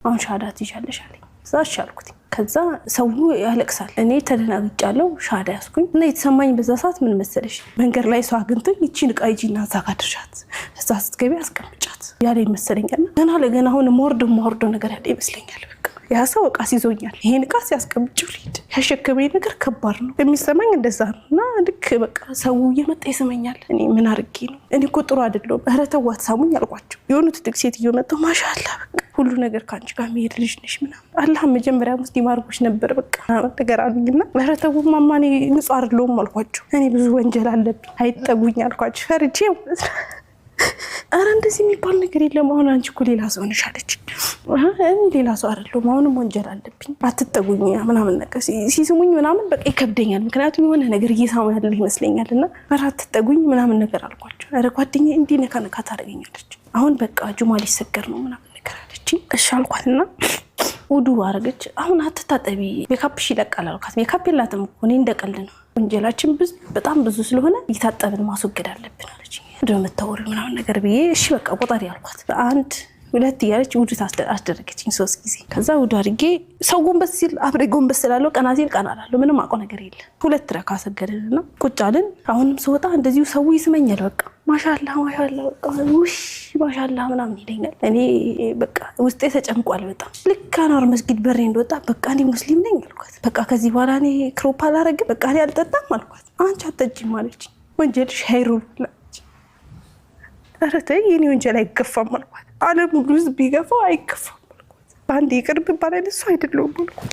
አሁን ሻሃዳ ትይዣለሽ አለኝ። እዛ እሺ አልኩት። ከዛ ሰው ያለቅሳል፣ እኔ ተደናግጫለሁ። ሻሃዳ ያዝኩኝ እና የተሰማኝ በዛ ሰዓት ምን መሰለሽ፣ መንገድ ላይ ሰው አግኝቶኝ ይቺን ዕቃ ሂጂና እዛ ጋር ድርሻት፣ እዛ ስትገቢ አስቀምጫት ያለ ይመስለኛል። ገና ለገና አሁን መወርዶ ነገር ያለ ይመስለኛል። በቃ ያ ሰው ዕቃ ሲዞኛል፣ ይሄን ዕቃ ሲያስቀምጭው ልሂድ፣ ያሸከመኝ ነገር ከባድ ነው። የሚሰማኝ እንደዛ ነው። እና ልክ በቃ ሰው እየመጣ ይስመኛል። እኔ ምን አድርጌ ነው? እኔ እኮ ጥሩ አይደለሁም። ኧረ ተው አትሳሙኝ አልኳቸው። የሆኑ ትልቅ ሴትዮ መጥተው ማሻላ በቃ ሁሉ ነገር ከአንቺ ጋር የሚሄድ ልጅ ነሽ ምናምን፣ አላህ መጀመሪያ ሙስሊም አድርጎሽ ነበር በቃ ነገር አሉኝና፣ ኧረ ተው ማማ እኔ ንጹህ አይደለሁም አልኳቸው። እኔ ብዙ ወንጀል አለብኝ አይጠጉኝ አልኳቸው። ፈርቼ ማለት ነው። ኧረ እንደዚህ የሚባል ነገር የለም። አሁን አንቺ እኮ ሌላ ሰው ነሽ አለች። እኔ ሌላ ሰው አይደለሁም፣ አሁንም ወንጀል አለብኝ አትጠጉኝ ምናምን ነገር ሲስሙኝ ምናምን በቃ ይከብደኛል። ምክንያቱም የሆነ ነገር እየሳሙ ያለ ይመስለኛል። እና ኧረ አትጠጉኝ ምናምን ነገር አልኳቸው። ኧረ ጓደኛዬ እንዲህ ነካ ነካ ታደርገኛለች። አሁን በቃ ጁማ ሊሰገር ነው ምናምን ነገር አለችኝ። እሺ አልኳትና ውዱ አረገች። አሁን አትታጠቢ ሜካፕሽ ይለቃል አልኳት። ሜካፕ የላትም እኮ እኔ እንደቀልድ ነው። ወንጀላችን በጣም ብዙ ስለሆነ እየታጠብን ማስወገድ አለብን አለች። ምንድን ነው የምታወሪው ምናምን ነገር ብዬ እሺ በቃ ቆጠሪ አልኳት። 1 2 እያለች ውዱ አስደረገችኝ 3 ጊዜ። ከዛ ውዱ አድርጌ ሰው ጎንበስ ሲል አብሬ ጎንበስ ስላለው ቀና ሲል ቀና እላለሁ። ምንም አውቀው ነገር የለ። 2 ረካ ሰገድንና ቁጭ አልን። አሁንም ስወጣ እንደዚሁ ሰው ይስመኛል። በቃ ማሻላ ማሻላ በቃ ውይ ማሻላ ምናምን ይለኛል። እኔ በቃ ውስጤ ተጨንቋል በጣም። ልክ አንዋር መስጊድ በሬ እንደወጣ በቃ እኔ ሙስሊም ነኝ አልኳት። በቃ ከዚህ በኋላ እኔ ክሮፕ አላረግም፣ በቃ እኔ አልጠጣም አልኳት። አንቺ አትጠጪም አለችኝ። ወንጀልሽ ሀይሩ አለች። ኧረ ተይ የኔ ወንጀል አይገፋም አልኳት። ዓለም ሁሉ ህዝብ ቢገፋው አይገፋም አልኳት። በአንድ ይቅር ብባል አይነት ሰው አይደለሁም አልኳት።